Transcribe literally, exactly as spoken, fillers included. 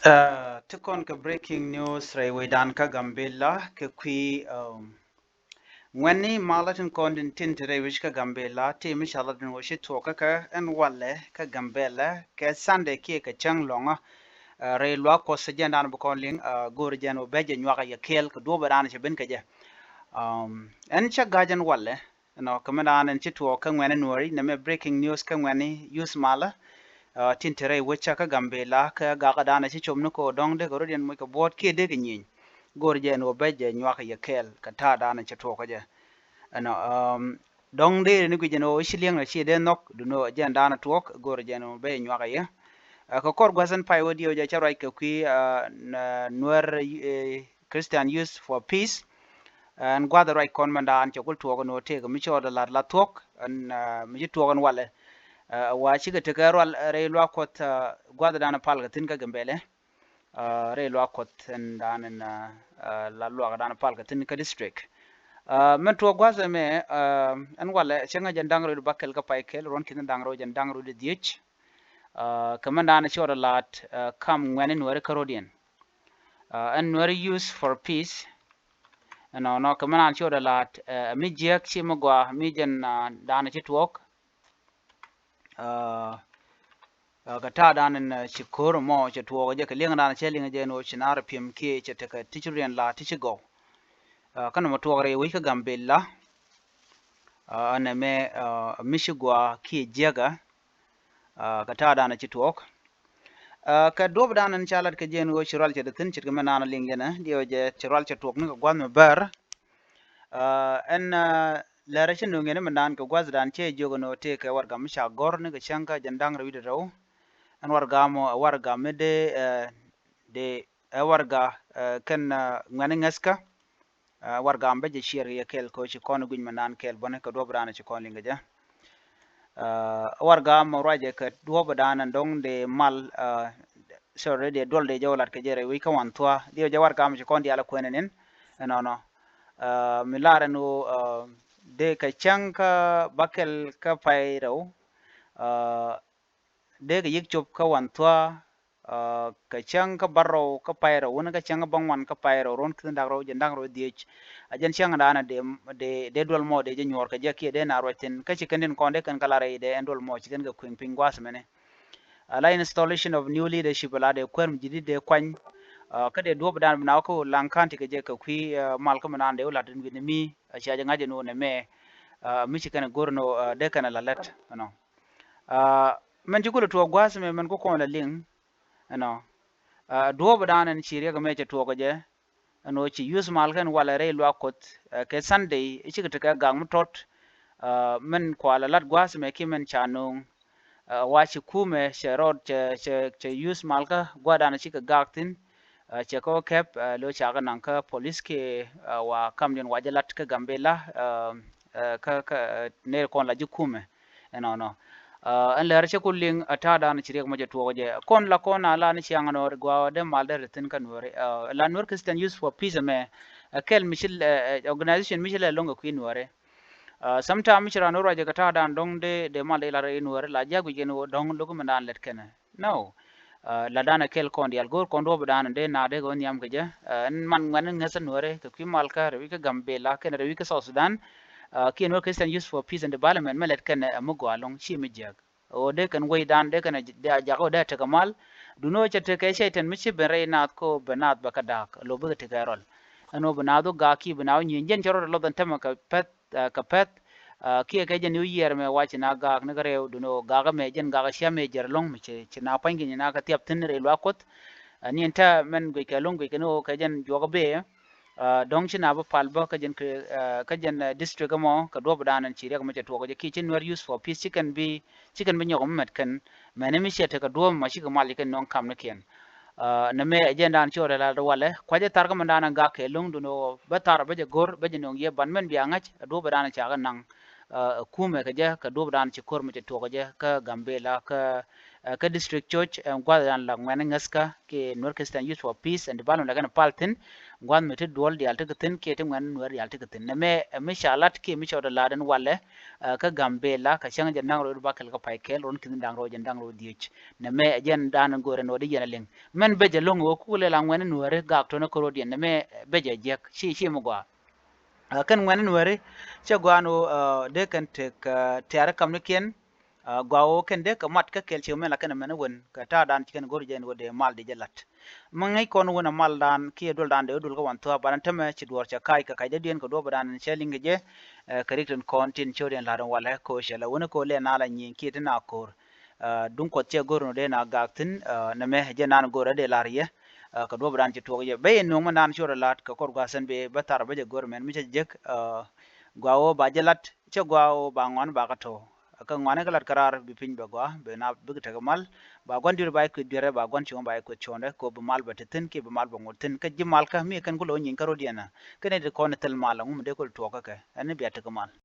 Uh, ti kɔn kɛ breaking news rɛy wecdan kä Gambela kɛ kui̱, um, ŋuɛ̈tni malä tin kɔn tin tin te rɛy wec kä Gambela ti mi ca lat in wä ci tuɔk kä kɛ ɛn walɛ kä Gambela kɛ Sunday kiɛ kɛ cäŋ lɔŋä. Uh, rɛy luaak Kuɔth jɛn dan bi kɔn liŋ, uh, go̱o̱r jɛn wä bɛ jɛ nyuak a yɛ kɛɛl kɛ duɔ̱ɔ̱p dan cɛ ben kɛ jɛ. Um, ɛn cä ga̱c ɛn walɛ. Ɛnɔ kɛ mɛ dan ɛn ci tuɔɔk kä ŋuɛ̈ni nuɔ̱ɔ̱ri nɛ mɛ breaking news kä ŋuɛ̈ni youth malä. Uh, tin te rɛy wecä kä Gambela kä gakä dan ɛ ci com ni ko dɔ̱ŋ dee kɛ rot yɛn moc kɛ buɔ̱ɔ̱t kiɛ dee kɛ nyieny. Go̱o̱r jɛ ɛn wä bɛ jɛ nyuak yɛ kɛɛl kɛ ta̱a̱ dan ɛ ci tuɔɔk kä jɛ. Ɛnɔ, um, dɔ̱ŋ dee ni guic ɛn wä ci liɛŋ na ci dee nhɔk dun wä jɛ ɛn dan ɛ tuɔɔk go̱o̱r jɛ ɛn wä bɛ jɛ nyuak yɛ. Uh, kɛ kɔr gua̱th ɛn pay wä diɛw jɛ cä ruac kɛ kui̱, uh, nuɛr, uh, Christian Youth for Peace. Ɛn gua̱th ruac kɔn mɛn daan cɛ kul tuɔɔk ɛn ɣöö tëëk mi cɔɔt ɛ la̱t la thuɔ̱k ɛn, uh, mi ci tuɔɔk ɛn walɛ. Uh, wa cikɛ tekɛ rual, uh, rɛy luaak Kuɔth, uh, gua̱th dan pal kɛ thi̱n kä Gambela. Uh, rɛy luaak Kuɔth ɛn daan ɛn, uh, uh, la luaak dan pal kɛ thi̱n kä district. Uh, mɛn tuɔɔk gua̱th ɛmɛ, uh, ɛn walɛ cäŋ ɛ jɛn da̱ŋ rɛw di bakɛl kä pay kɛl ruɔ̱n ki̱n da̱ŋ rɛw jɛn da̱ŋ rɛw di dhiec. Uh, kɛ mɛn daan cɔɔt ɛ la̱t, uh, kam ŋuɛ̈ni nuɛri kä rodiɛn. Uh, ɛn nuɛri Youth for Peace. Ɛnɔnɔ kɛ mɛn daan cɔɔt ɛ la̱t, uh, mi jiäk ci mi gɔaa mi jɛn, uh, daan ci tuɔɔk. Uh, uh, kɛ ta̱a̱ daan ɛn, uh, ci ko̱r mɔ cɛ tuɔɔk jɛ kɛ liɛŋ daan cɛ liɛŋ jɛ ɛn ɣöö ci naar pi̱em kiɛ cɛ tekɛ ti ci riɛn la̱t ti ci gɔw. Uh, kä nɔmɔ tuɔɔk rɛy wec kä Gambela. Uh, ɛn ɛmɛ, uh, mi ci gɔaa kiɛ jiäkä. Uh, kɛ ta̱a̱ daan ɛ ci tuɔɔk. Uh, kɛ duɔ̱p daan ɛn ca lat kɛ jɛ ɛn ɣöö ci rual cɛ dee thi̱n ce̱tkɛ mɛn daan ɛ liŋ jɛn ɛ diɛw jɛ ci rual cɛ tuɔɔk ni kɛ gua̱th mi bär. Uh, ɛn, uh, lɛr ɛ ci nuŋ yɛn mɛn daan kɛ gua̱th daan cɛ jiök ɛn ɣöö tëëkɛ warɛga mi ca gɔ̱r ni kɛ cäŋ kä jɛn da̱ŋ rɛw wi̱cdɛ rɛw. Ɛn warɛga mɔ ɛ warɛga mi dee, uh, dee ɛ warɛga, uh, kɛn, uh, ŋuɛ̈ni ŋäthkä. Uh, warɛga mɔ bä jɛ ciɛɛr kɛ yɛ kɛɛl kɛ ɣöö ci kɔn guic mɛn daan kɛɛl bäni kɛ duɔ̱p daan ɛ ci kɔn liŋ kɛ jɛ. Uh, warɛga mɔ ruacɛ kɛ duɔ̱ɔ̱p dan ɛn dɔ̱ŋ dee mal, uh, sorry, dee duɔl dee jɛ wä lat kɛ jɛ rɛy wec kä Wanthua. Diɛw jɛ warɛga mɔ ci kɔn diaal ɛ kuɛn ɛn in. Ɛnɔnɔ. Uh, mi lar ɛn ɣöö, uh, dee kɛ cäŋ kä bakɛl kä pay rɛw. Uh, dee kɛ yik cop kä Wanthua, uh, kɛ cäŋ kä bärɔw kä pay rɛw wun kä cäŋ kä bäŋuan kä pay rɛw ruɔ̱n ki̱n da̱ŋ rɛw jɛn da̱ŋ rɛw dhiec. A jɛn cäŋ daanɛ dee, dee, dee duɔl mɔ dee jɛ nyuɔ̱ɔ̱r kɛ jɛ kiɛ dee na ruac thi̱n kä ci kɛn tin kɔn dee kɛn kä la rɛy dee ɛn duɔl mɔ ci kɛn kɛ kueŋ piny gua̱a̱th mɛnɛ. A la installation of new leadership a la dee kuäär mi ji̱ di̱t dee kuany. Uh, kä dee duɔ̱ɔ̱p dan bi na wä kä Laŋ County kɛ jɛ kɛ kui̱, uh, mal kä mi naan dee wä la̱t in wi̱n mi, uh, cia jɛ ŋa̱c in wä nɛ mɛ, uh, mi ci kɛn go̱r in wä, uh, dee kɛn a la lät, you know. Uh, mɛn ci kulɛ tuɔɔk gua̱a̱th mɛ mɛn ku kɔn la liŋ, you know. Uh, duɔ̱ɔ̱p dan ɛn ci riɛk mɛ cɛ tuɔɔk jɛ, ɛn ɣöö ci youth mal kɛn walɛ rɛy luaak Kuɔth, uh, kɛ Sunday i̱ cikɛ tekɛ gak mi tɔt, uh, mɛn kua la lat gua̱a̱th mɛ kiɛ mɛn ca no̱o̱ŋ. Uh, wa ci kumɛ cɛ rɔɔd cɛ, cɛ, cɛ youth mal kä gua̱a̱th dan cikɛ gak thi̱n, uh, cɛ kɛ wä kɛp, uh, lo̱ ca kɛ naŋ kä police kiɛ, uh, wa kamdiɛn wa jɛ lat kä Gambela, uh, uh, kä, kä, uh, ner kɔn la ji̱ kumɛ. Ɛnɔnɔ. Uh, ɛn lɛr cɛ ku liŋ a ta̱a̱ dan ci riɛk mɔ jɛ tuɔɔk jɛ. Kɔn la kɔn a la ni ciaŋ nɔ ri gua dee mal dee ri thi̱n kä nuɔri. Uh, la nuɔri Christian Youth for Peace mɛ. Uh, kɛl mi ci, uh, uh, organization mi ci lɛ loŋ kɛ kui̱ nuɔri. Uh, sometime mi ci ran nuɔri ruacɛ kɛ ta̱a̱ dan dɔŋ dee, dee mal dee la ri nuɔri la jiak guic kɛn wä dɔŋ lo̱k mi dan lɛt kɛnɛ. No. Uh, la dan a kɛl kɔn dial go̱o̱r kɔn duɔ̱p dan dee na dee kɛ wä nhiam kɛ jɛ. Uh, ɛn man ŋuɛn ŋäth a nuɔri kɛ kui̱ mal kä rɛwi kä Gambela kɛn rɛwi kä South Sudan. Uh, kiɛ nuɔri Christian Youth for Peace and Development mɛ lɛt kɛn ɛ mi gɔaa loŋ ci mi jiak. Ɣöö dee kɛn wecdan dee kɛn a jak ɣöö dee a tekɛ mal. Duŋni ɣöö cɛ tekɛ cɛy-tan mi ci ben rɛy naath kä ɣöö ben naath bɛ kɛ da̱a̱k lo̱ bikɛ tekɛ rɔl. Ɛn ɣöö bi naath wä gaak kiɛ bi naath wä nyieny jɛn cɛ rɔɔdɛ lɔth ɛn tämɛ kɛ pɛ̈th, uh, kɛ pɛ̈th. Uh, kiɛ kɛ jɛn i̱ wä yiɛɛr mɛ wa ci naath gaak ni kɛ rɛw duŋni ɣöö gaak ɛmɛ jɛn gaak ɛ ciam mɛ jɛr ɛlɔ̱ŋ mi ci, ci naath pua̱nykiɛn ci naath kɛ thiap thi̱n rɛy luaak Kuɔth. Uh, ni ɛn täämɛ mɛn guic kɛ ɛlɔ̱ŋ guic kɛn ɣöö kɛ jɛn juɔk ɛ bëë. Uh, dɔ̱ŋ ci naath bi pal bä kä jɛn kɛ, uh, kä jɛn, uh, district ɛmɔ kɛ duɔ̱ɔ̱p dan ɛn ci riɛk mɛ cɛ tuɔɔk jɛ kiɛ ci nuɛr Youth for Peace ci kɛn bi, ci kɛn bi nyɔk mi mɛt kɛn. Mɛni mi cɛ tekɛ duɔ̱ɔ̱p mɔ cikɛ mal ci kɛn nöŋ kamnikiɛn. Uh, nɛ mɛ ɛ jɛn dan ci ɣɔt ɛ la walɛ kuacɛ thar kä mɛn dan ɛn gak kɛ lo̱ŋ dun ɣöö bä thar bä jɛ go̱r bä jɛ nöŋ yɛ ban mɛn bia ŋa̱c ɛ duɔ̱ɔ̱p dan ca kɛ naŋ. Uh, kumɛ kɛ jɛ kɛ duɔ̱ɔ̱p dan ci ko̱r mɛ cɛ tuɔɔk jɛ kä Gambela kä, Kä district church ɛn gua̱th dan la ŋuɛn ŋäthkä kiɛ Nuer Christian Youth for Peace and Development la kɛn pal thi̱n. Gua̱th mi ti duɔl diaal ti kɛ thi̱n kiɛ ti ŋuɛn Nuer diaal ti kɛ thi̱n. Nɛmɛ mi ca lat kiɛ mi ca wä dɔ lat ɛn walɛ kä Gambela kɛ cäŋ jɛ naŋ rɔ ba kɛl kɛ pay kɛl run ki̱n daŋ rɔ jɛ daŋ rɔ dhiec. Nɛmɛ ɛ jɛn dan go̱o̱rɛ nɔ di yɛn a liŋ. Mɛn bɛ jɛ lo̱ŋ wä kukɛ lɛ la ŋuɛn Nueri gak tɔnä kä rɔ diɛn nɛmɛ bɛ jɛ jiɛk ci ci mi gɔaa. Kɛn ŋuɛn Nueri cɛ gɔaa ni wä dee kɛn tek tɛ̈ri kamnikiɛn. Gɔaa wä kɛn dee kɛ mat kä kɛl ci mɛn la kɛn mɛn wän kɛ ta̱a̱ dan ci kɛn go̱r jɛ ni wä dee mal di jɛ lat. Mi ŋäc kɔn wun a mal dan kiɛ duɔl dan dee wä duɔl kä wan thua̱a̱ ban tämɛ ci duɔɔr cɛ kac kɛ kac dee diɛn kɛ duɔp dan cɛ liŋ kɛ jɛ. Kɛ rik tin kɔn tin cio̱diɛn la̱r in walɛ ko̱ cɛ la wun ko̱ lɛ na la nyiŋ kiɛ ti na ko̱r. Duŋ kuɔth cɛ go̱r in wä dee na gak thi̱n nɛmɛ jɛ nan go̱r a dee la̱r yɛ. Kɛ duɔp dan ci tuɔk yɛ ben nuɔ̱ŋ mi nan ci wä rɔ la̱t kɛ kɔr gua̱a̱th sɛn bee bä thar bä jɛ go̱r mɛn mi cɛ jek. Gua wä ba jɛ lat cɛ gua wä ba ŋuan ba kä tɔ̱. Kä ŋuan kä lat kä raar bi piny bɛ gua bɛ na bikɛ tekɛ mal. Ba guan diɛr ba jɛ kueth diɛrɛ ba guan cuɔ̱ŋ ba jɛ kueth cuɔ̱ndɛ kɛ wä bi mal bɛ te thi̱n kiɛ bi mal bɛ ŋot thi̱n kä ji̱ mal kä mi kɛn ku lɛ wä nyieny kä rot yɛn. Kä nɛ ti kɔn thil mal ŋu mi dee kul tuɔk kä kɛ ɛn ni bia tekɛ mal.